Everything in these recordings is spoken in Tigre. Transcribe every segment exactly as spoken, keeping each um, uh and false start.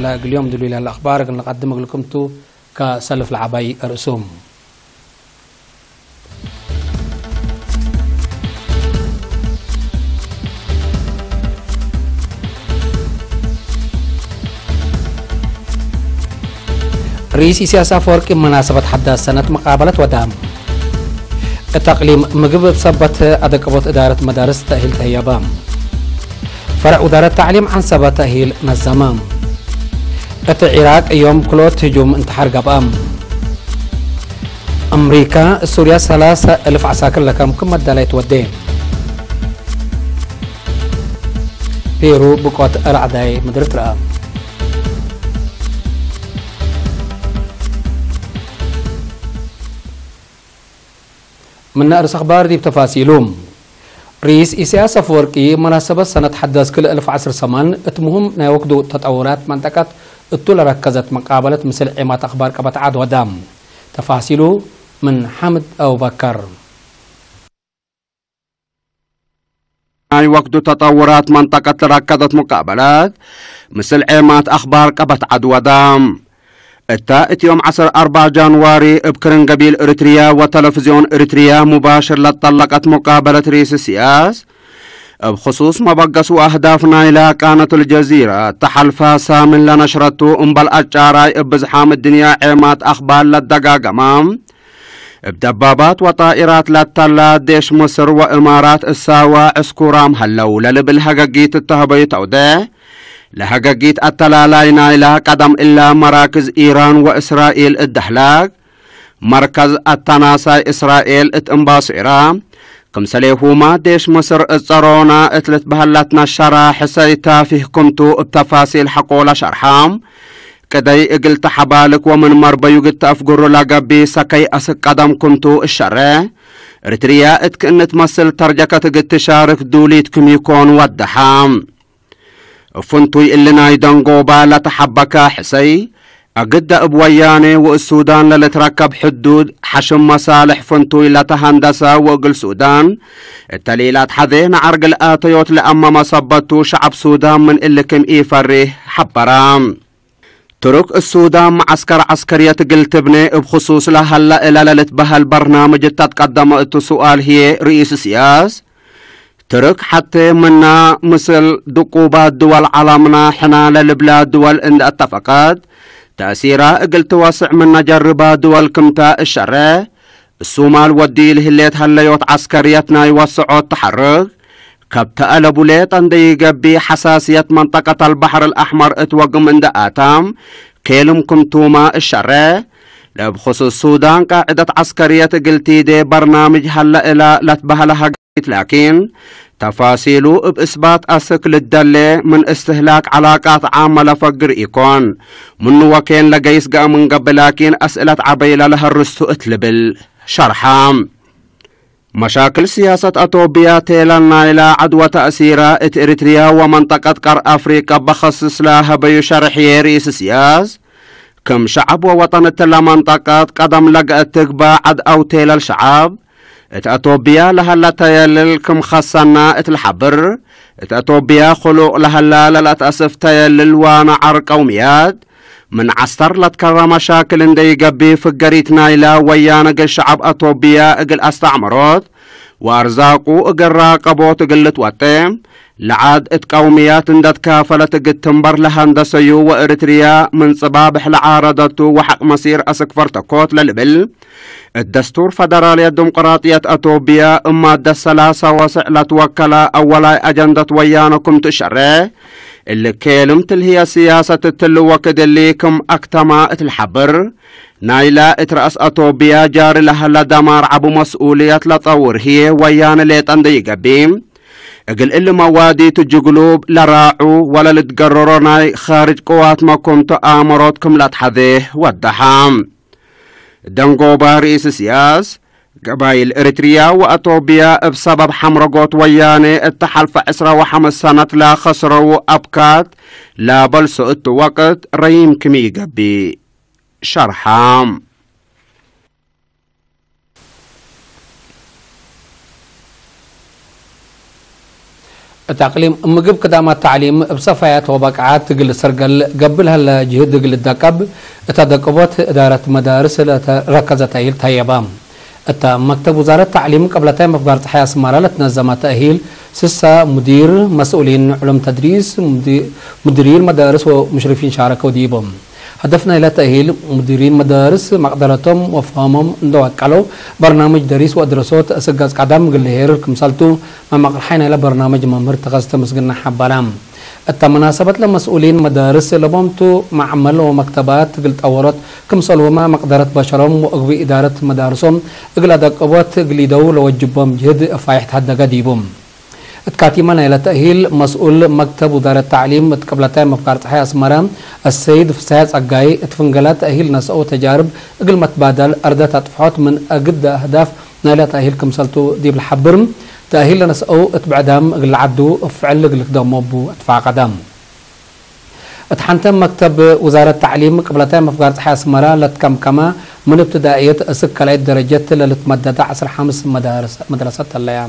ለእግልዮም ድሉይ ለህለ አኽባር እግል ንቀድም እግልኩም ቱ። ከሰልፍ ለዐባይ ርእሶም። ርኢስ ኢሳያስ አፈወርቂ መናሰበት ሐዳስ ሰነት መቃበለት ወዳም። እት አቅሊም ምግብ እብ ሰበት አደቀቦት እዳረት መዳርስ ተእሂል ተህየበ። ፈርዕ ውዳረት ተዕሊም ዐንሰበ ተእሂል ነዘመ። እት ዒራቅ ዮም ክሎት ህጁም እንተሓር ገብአ። አምሪካ፣ ሱርያ ሰላሰ እልፍ ዐሳክር ለከም ክም መዳላይ ትወዴ። ፔሩ ብቆት ረዕዳይ ምድር ትረአ። ምነ አርእስ አኽባር ዲብ ተፋሲሉ። ርኢስ ኢሳያስ አፈወርቂ መናሰበት ሰነት ሐዳስ ክልኤ እልፍ ዐስር ሰማን እት ሙህም ናይ ወክዱ ተጠውራት መንጠቀት እቱ ለረከዘት መቃበለት ምስል ዔማት አኽባር ቀበት ዐድ ወዳም። ተፋሲሉ ምን ሓምድ አቡበከር። ናይ ወክዱ ተጠውራት መንጠቀት ለረከዘት መቃበለት ምስል ዔማት አኽባር ቀበት ዐድ ወዳም። እተ እት ዮም ዐስር አርበዕ ጃንዋሪ እብ ክርን ገቢል እርትርያ ወተለፍዝዮን እርትርያ ሙባሽር ለትጠለቀት ሙቃበለት ርኢስ እስያስ፣ እብ ክሱስ መበገስ ወአህዳፍ ናይላ ቃነት አልጀዚራ ተሐልፋ ሳምን ለነሽረቱ እምበል አጫራይ እብ ብዝሓም እድንያ ዔማት አኽባር ለደጋገመ፣ እብ ደባባት ወጣኢራት ለተላ ዴሽ ምስር ወእማራት እሳወ ዕስኩራም ሀለው ለልብል ሀገጊት እተሀበዩ ተውዴሕ፣ ለሀገጊት አተላላይ ናይላ ቀደም እላ መራክዝ ኢራን ወእስራኤል እደህላግ፣ መርከዝ አተናሳይ እስራኤል እት እምባሲራ፣ ክምሰሌሁመ ዴሽ ምስር እት ጸሮና እት ልትበህል ለትነሸረ ሕሰይ ታፊህ ክምቱ እብ ተፋሲል ሐቆ ለሸርሐ፣ ቅደይ እግል ተሐባልክ ወምን መርበዩ እግል ተአፍግሩ ለገብእ ሰከይ አስክ ቀደም ክምቱ እሸሬ፣ እርትርያ እት ክእነት መስል ተርጀከት እግል ትሻርክ ዱሊት ክም ኢኮን ወደሐ። እብ ፍንቱይ እሊ ናይ ደንጎባ ለተሐበከ ሕሰይ፣ አግደ እብ ወያኔ ወእት ሱዳን ለልትረከብ ሕዱድ ሐሽም መሳልሕ ፍንቱይ ለተሀንደሰ ወእግል ሱዳን እተ ሌላ ተሐዜ ነዐር እግል አተዮት ለአመመ ሰበት ቱ፣ ሸዐብ ሱዳን ምን እሊ ክም ኢፈሪህ ሐበረ። ትሩክ እት ሱዳን መዐስከር ዐስከርየት እግል ትብኔ እብ ክሱስ ለሀለ እለ ለልትበሀል በርናምጅ እተ ትቀደመ እቱ ሱኣል ህዬ፣ ርኢስ እስያስ፣ ትርክ ሐቴ ምና ምስል ድቁባት ድወል ዐለምና ሕና ለልብላ ድወል እንደ አተፈቀት፣ ተእሲራ እግል ትወስዕ ምነ ጀርባ ድወል ክምተ እሸሬ፣ እሱማል ወዲል ህሌት ሀለዮት ዐስከርየት ናይ ወሰዖት ተሐርክ፣ ከብተ አለቡ ሌጠ እንደ ይገብእ ሐሳስየት መንጠቀት አልበሐር አልአሕመር እት ወግም እንደ አታም፣ ኬልም ክምቱመ እሸሬ፣ ለእብ ክሱስ ሱዳን ቃዕደት ዐስከርየት እግል ቲዴ በርናምጅ ሀለ እላ ለትበህለ ሀገሪት ላኪን፣ ተፋሲሉ እብ እስባት አስክ ልደሌ ምን እስትህላክ ዐላቃት ዓመ ለፈግር ኢኮን። ምኑ ወኬን ለገይስ ገአ ምን ገብእ ላኪን አስእለት ዐበይ ለለሀርስ ቱ እት ልብል ሸርሐ። መሻክል ስያሰት አቶብያ ቴለል ናይላ ዐድ ወተእሲራ እት ኤሪትርያ ወመንጠቀት ቀር አፍሪቀ በከስስ ለሀበዩ ሸርሕዬ ርኢስ ስያስ፣ ክም ሸዐብ ወወጠን እትለ መንጠቀት ቀደም ለገአት ትግባእ ዐድ አው ቴለል ሸዐብ፣ እት አቶብያ ለሀለ ተየልል ክም ከሰና እት ለሐብር፣ እት አቶብያ ክሉቅ ለሀላ ለለአትአስፍ ተየልል ዋና ዐር ቀውምያት፣ ምን ዐስተር ለትከረ መሻክል እንዴ ኢገብእ፣ ፍገሪት ናይላ ወያነ እግል ሸዐብ አቶብያ እግል አስተዕመሮት ወአርዛቁ እግል ራቀቦት እግል ልትወጤ፣ ለዐድ እት ቀውምያት እንዴ ትካፈለት እግል ትንበር ለሀንደሰዩ ወእርትርያ ምን ጽባብሕ ለዓረደቱ ወሐቅ መሲር አስክ ፈርተኮት ለልብል፣ እት ደስቱር ፈደራልየት ዲሞቅራጥየት አቶብያ እብ ማደት ሰላሰ ወስዕ ለትወከለ አወላይ አጀንደት ወያነ ክም ትሸሬ፣ እሊ ኬልም ትልህየ ስያሰት እትሊ ወክድ እሊ ክም አክተማ እት ለሐብር፣ ናይላ እት ረአስ አቶብያ ጃሪ ለሀለ ደማር ዐቢ መስኡልየት ለጠውር ህዬ ወያነ ሌጠ እንዴ ኢገብእ፣ እግል እሊ መዋዲት ጅግሉብ ለራዑ ወለልትገረሮ ናይ ካርጅ ቅዋትመ ክም ተአመሮት ክም ለትሐዜ ወደሐ። ደንጎባ ርኢስ ስያስ፣ ገባይል ኤሪትርያ ወአቶብያ እብ ሰበብ ሐምረጎት ወያኔ እተ ሐልፈ ዕስራ ወሐምስ ሰነት ለከስረው አብካት ለበልሶ እቱ ወቅት ረይም ክም ኢገብእ ሸርሐ። እት አቅሊም ምግብ ክዳማት ተዕሊም እብ ሰፋያት ወበቅዓት እግል ልሰርገል ገብእ ለሀለ ጅህድ እግል ልደቀብ፣ እት አደቅቦት እዳረት መዳርስ ለተረከዘ ተእሂል ተሀየበ። እተ መክተብ ውዛረት ተዕሊም ቅብለታይ መፍጋር ጸሓይ አስመረ ለትነዘመ ተእሂል፣ ስሳ ሙዲር፣ መስኡሊን ዕሉም ተድሪስ፣ ሙዲ-፣ ሙዲሪን መዳርስ ወሙሽሪፊን ሻረከው ዲቡ። ሀደፍ ናይለ ተእሂል፣ ሙዲሪን መዳርስ መቅደረቶም ወፍሀሞም እንዶ አቀለው፣ በርናምጅ ደሪስ ወአድረሶት እስክ ገጽ ቀደም እግል ልሄርር ክምሰልቱ፣ መመቅርሓይ ናይለ በርናምጅ መምህር ተኸስተ ምስግና ሐበረ። እተ መናሰበት ለመስኡሊን መዳርስ ለቦምቱ መዕመል ወመክተባት እግል ጠወሮት ክምሰልሁመ መቅደረት በሸሮም ወእግብእ ኢዳረት መዳርሶም እግል አደቅቦት እግል ኢደው ለወጅቦም ጅህድ ፋይሕ ተሀደገ ዲቡ። እት ካቲመ ናይለ ተእሂል፣ መስኡል መክተብ ውዛረት ተዕሊም እት ቅብለታይ መፍጋር ጸሓይ አስመረ፣ አሰይድ ፍስሐ ጸጋይ፣ እት ፍንገለ ተእሂል ነስአው ተጃርብ እግል መትባደል፣ አርደት አጥፍሖት ምን አግደ አህዳፍ ናይለ ተእሂል ክምሰልቱ ዲብ ለሐብር፣ ተእሂል ለነስአው እት ብዕዳም እግል ለዐዱ እብ ፍዕል እግል ልክደሞ እቡ አትፋቀደ። እት ሐንተ መክተብ ውዛረት ተዕሊም ቅብለታይ መፍጋር ጸሓይ አስመረ ለትከምከመ ምን እብትዳእየት እስክ ካልኣይት ደረጀት ለልትመደደ ዐስር ሐምስ መዳርስ-፣ መድረሰት ተለያ።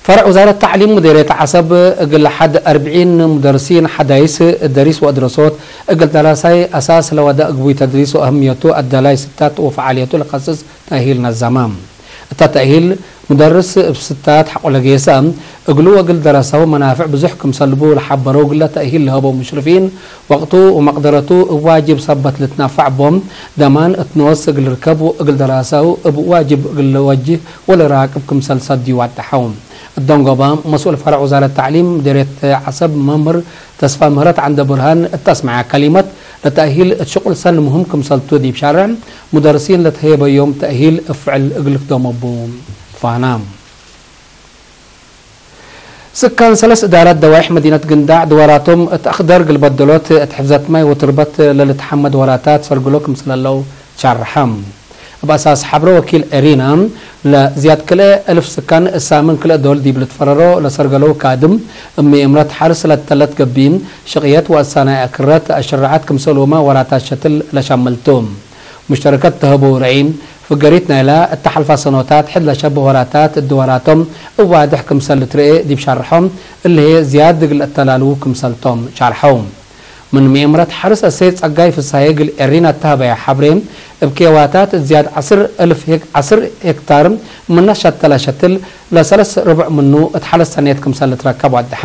ፈርዕ ውዛረት ተዕሊም ሙዲርየት ዐሰብ እግል ሐድ አርብዒን ሙደርሲን ሐዳይስ ደሪስ ወአድረሶት እግል ደራሳይ አሳስ ለወደ እግቡይ ተድሪስ ወአህምየቱ አዳላይ ስታት ወፈዓልየቱ ለከስስ ተእሂል ነዘመ። እተ ተእሂል ሙደርስ እብ ስታት ሐቆ ለጌሰ እግሉ ወእግል ደረሰሁ መናፍዕ ብዙሕ ክምሰል ቡ ለሐበረው እግለ ተእሂል ለሀበው ሙሽርፊን፣ ወቅቱ ወመቅደረቱ እብ ዋጅብ ሰበት ልትነፈዕ ቦም፣ ደማን እት ኖስ እግል ልርከብ ወእግል ደራሰሁ እብ ዋጅብ እግል ልወጅህ ወልራቅብ ክምሰል ሰድዩ ወደሐው። እት ደንጎበ፣ መስኡል ፈርዕ ውዛረት ተዕሊም ምዲርየት ዐሰብ መምህር ተስፋ ምህረት ዐንደ ብርሃን እት አስመዐ ከሊመት፣ ለተእሂል እት ሽቁል ሰኒ ምህም ክምሰልቱ ዲብ ሻርሕ፣ ሙደርሲን ለተሀየበዮም ተእሂል እብ ፍዕል እግል ልክደሞ እቡ ፋና። ስካን ሰለስ እዳራት ደዋይሕ መዲነት ግንዳዕ ድወራቶም እት አክደር እግል በደሎት፣ እት ሕፍዘት ማይ ወትርበት ለልትሐመድ ወራታት ሰርግሎ ክምሰል ዐለው ሻርሐ። እብ አሳስ ሐብረ ወኪል ኤሪና፣ ለዝያድ ክልኤ እልፍ ስካን እት ሳምን ክልኤ ዶል ዲብ ልትፈረሮ ለሰርገለው ካድም፣ እብ ምእምረት ሐርስ ለተለት ገብእ፣ ሽቅየት ወአሳናይ አክረት አሸረዐት ክምሰልሁመ ወራታት ሸትል ለሻምል ቱ። ሙሽተረከት ተሀበው ረአይ፣ ፍገሪት ናይላ እተ ሐልፋ ሰኖታት ሕድ ለሸብህ ወራታት እድወራቶም እብ ዋድሕ ክምሰል ልትርኤ ዲብ ሻርሖም፣ እሊ ህዬ ዝያድ እግል ለአተላልዉ ክምሰልቶም ሻርሐው። ምን ምእምረት ሐርስ አሰይድ ጸጋይ ፍሳዬ እግል ኤሪና እተ ሀበየ ሐብሬ፣ እብ ኬዋታት ዝያድ ዐስር እልፍ ሄክ-፣ ዐስር ሄክታር ምነ ሸተለ ሸትል፣ ለሰለስ ርቡዕ ምኑ እት ሐለት ሰኔት ክምሰል ልትረከብ ወደሐ።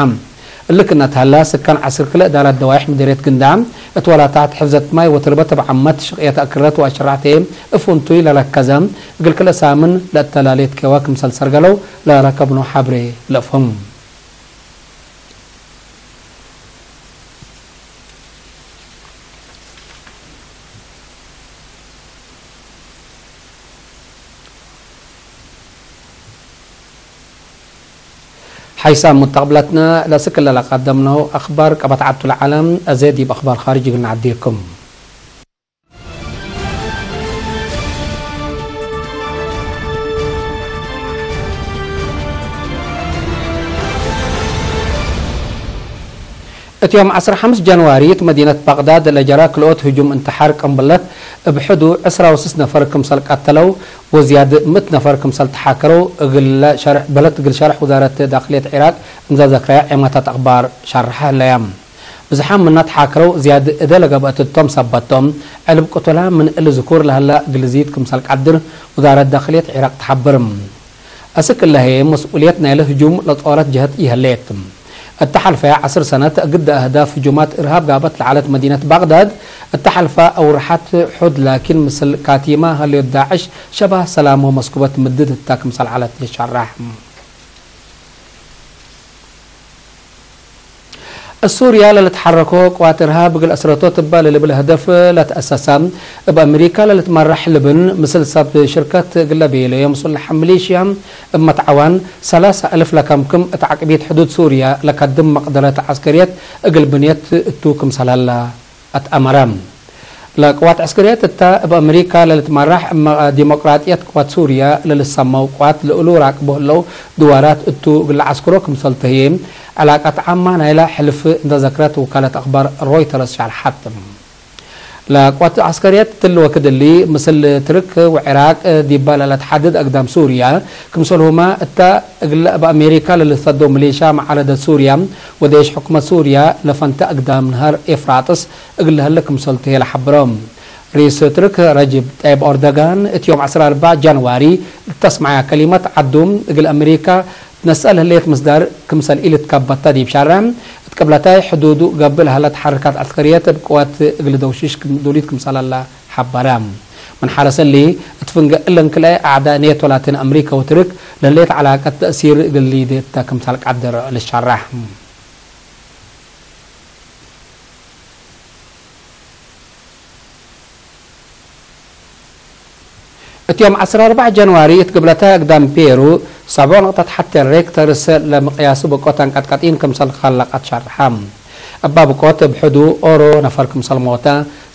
እሊ ክእነ ተሀላ፣ ስካን ዐስር ክልኤ እዳራት ደዋይሕ ምዲርየት ግንዳዕ፣ እት ወላታት ሕፍዘት ማይ ወትርበት እብ ዓመት ሽቅየት አክረት ወአሸራዕ ተየ እብ ፍንቱይ ለረከዘ፣ እግል ክልኤ ሳምን ለአተላሌት ኬዋ ክምሰል ሰርገለው ለረከብኖ ሐብሬ ለአፍህም። ሓይሳም ሙተቅብለትነ፣ ለስክ እለ ለቀደምነው አክባር ቀበት ዐቱ ለዐለም፣ አዜ ዲብ አክባር ካርጅ እግል ነዐዴኩም። እት ዮም ዐስር ሐምስ ጃንዋሪ፣ እት መዲነት ባቅዳድ ለጀራ ክልኦት ህጁም እንተሓር ቅንብለት፣ እብ ሕዱ ዕስራ ወስስ ነፈር ክምሰል ቀተለው ወዝያድ ምእት ነፈር ክምሰል ተሓከረው፣ እግለ ሸርሕ፣ በለድ እግል ሸርሕ ውዛረት ዳክልየት ዒራቅ እንዘ ዘክረያ ዔማታት አክባር ሸርሐ ህለያ። ብዝሓም ምና ተሓከረው ዝያድ እደ ለገብአት እቶም ሰበት ቶም፣ ዕልብ ቅቱላ ምን እሊ ዝኩር ለህላ እግል ልዚድ ክምሰል ቀድር ውዛረት ዳክልየት ዒራቅ ተሐብር። አስክ እለ ህዬ መስኡልየት ናይለ ህጁም ለጦረት ጀህት ኢሀሌት። እተ ሐልፈያ ዐስር ሰነት እግደ አህዳፍ ህጁማት እርሃብ ጋበት ለዐለት መዲነት ባግዳድ፣ እተ ሐልፈ አውርሐት ሑድ ላኪን ምስል ካቲማ ህሌት ዳዕሽ ሸባህ ሰላም ወመስኩበት ምድድ ህታ ክምሰል ዐለት ልሸራሕ። እብ ሱርያ ለልትሐረኮ ቅዋት እርሃብ እግል አስረቶት እበ ለልብል ህደፍ ለትአሰሰ፣ እብ አሜሪካ ለልትመራሕ ልብን፣ ምስል ሰብ ሽርከት እግለ ቤለዮ ምስለሐ ሚሊሽያ እብ መትዐዋን ሰላሳ እልፍ ለከምክም እት ዐቅቢት ሕዱድ ሱርያ ለከድም መቅደረት ዐስከርየት እግል ብንየት እቱ ክምሰል ሀላ። አትአመረ። ለቅዋት ዐስከርየት እተ እብ አሜሪካ ለልትመራሕ እመ ዲሞቅራጥየት ቅዋት ሱርየ ለልሰመው ቅዋት ለእሉ ራቅቦ ህለው ድዋራት እቱ እግል ለዐስክሮ ክምሰል ተህዬ ዕላቀት ዓማ ናይለ ሕልፍ እንተ ዘክረት ውካለት አክባር ሮይተርስ ሸርሐት። ለቅዋት ዐስከርየት እትሊ ወክድ እሊ፣ ምስል ትርክ ወዕራቅ ዲበ ለለትሐድድ አግዳም ሱርየ፣ ክምሰልሁመ እተ እግለ እብ አሜሪካ ለልትፈደው ሚሊሻ መዓረደት ሱርየ ወዴሽ ሕኩመት ሱርየ ለፈንተ አግዳም ነሀር ኤፍራጥስ እግል ለህለ ክምሰል ተህዬ ለሐብረው። ርኢስ ትርክ ረጅብ ጠይብ ኦርዶጋን እት ዮም ዐስራ አርበዕ ጃንዋሪ እት ተስመዐያ ከሊመት ዐዱ፣ እግል አሜሪካ ትነሰአ ለህሌት ምስዳር ክምሰል ኢልትከበተ ዲብ ሸርሐ፣ እት ቅብለታይ ሕዱዱ ገብእ ለሀለ ተሐርካት ዐስከርየት እብ ቅወት እግል ደውሽሽ ክም-፣ ዱሊት ክምሰለ ለሐበረ። ምን ሐረሰ እሊ፣ እት ፍንጌ እለን ክልኤ አዕዳእ ኔቶ ላቲን አሜሪካ ወትርክ ለህሌት ዐላቀት ተእሲር እግል ሊዴ እተ ክምሰል ቀድር ልሸረሕ። እት ዮም ዐስራ አርበዕ ጃንዋሪ እት ግብለተ አግዳም ፔሩ፣ ሰብዖ ነቅጠት ሐቴ ሬክተር ሰ ለምቅያሱ ብቆት አንቀጥቀጢን ክምሰል ከለቀት ሸርሐ። እባ ብቆት እብ ሕዱ ኦሮ ነፈር ክምሰል ሞተ፣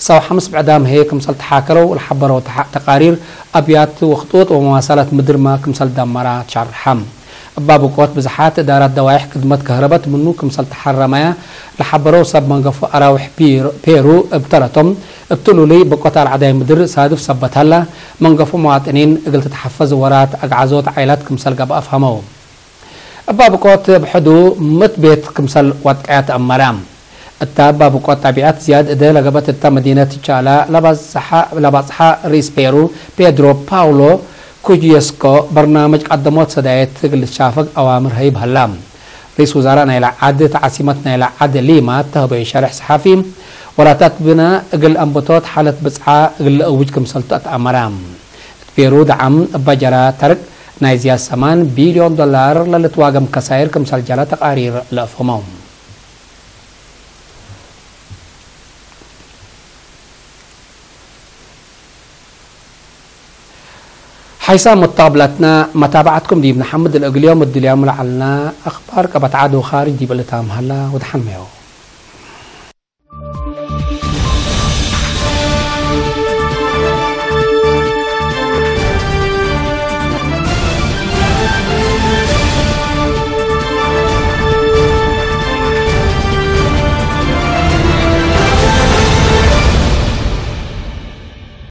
ሰው ሐምስ ብዕዳም ህዬ ክምሰል ተሓከረው ለሐበረው ተሓ-፣ ተቃሪር አብያት ወክጡጥ ወመዋሰላት ምድርመ ክምሰል ደመራ ትሸርሐ። እባ ብቆት ብዝሓት እዳራት ደዋይሕ ክድመት ከህረበት ምኑ ክምሰል ተሐረመየ ለሐበረው ሰብ መንገፎ አራውሕ ፒር-፣ ፔሩ እብ ተረቶም፣ እብ ትሉሉይ ብቆት አልዐዳይ ምድር ሳድፍ ሰበት ሀለ፣ መንገፎ መዋጥኒን እግል ትትሐፈዝ ወራት አግዓዞት ዓይላት ክምሰል ገብአ ፈሀመው። እባ ብቆት እብ ሕዱ ምእት ቤት ክምሰል ወጥቀየ ተአመረ። እተ እባ ብቆት ጠቢዐት ዝያድ እደ ለገብአት እተ መዲነት ቻላ ለባጽሐ፣ ለባጽሐ ርኢስ ፔሩ ፔድሮ ፓውሎ ኩጅየስኮ በርናምጅ ቀደሞት ሰዳየት እግል ልትሻፈግ አዋምር ሀይብ ሀላ። ርኢስ ውዛራእ ናይለ ዐድ እት ዓሲመት ናይለ ዐድ ሊማ እተ ህበዩ ሸርሕ ሰሓፊ፣ ወላታት ብነ እግል አንብቶት ሓለት ብጽዓ እግል ለእውጅ ክምሰልቱ አትአመረ። እት ፔሩ ደዓም እበ ጀረ ተርክ ናይ ዝያድ ሰማን ቢልዮን ዶላር ለልትዋገም ከሳይር ክምሰል ጀረ ተቃሪር ለአፍህመው። ሓይሳም መጣብላትና መታብዐትኩም ዲብ ነሐምድ ለእግል ዮም እድልያሙ ለዐልና አኽባር ቀበት ዐድ ወኻርጅ ዲብ እልታም ሀላ ወደሐን መዮ።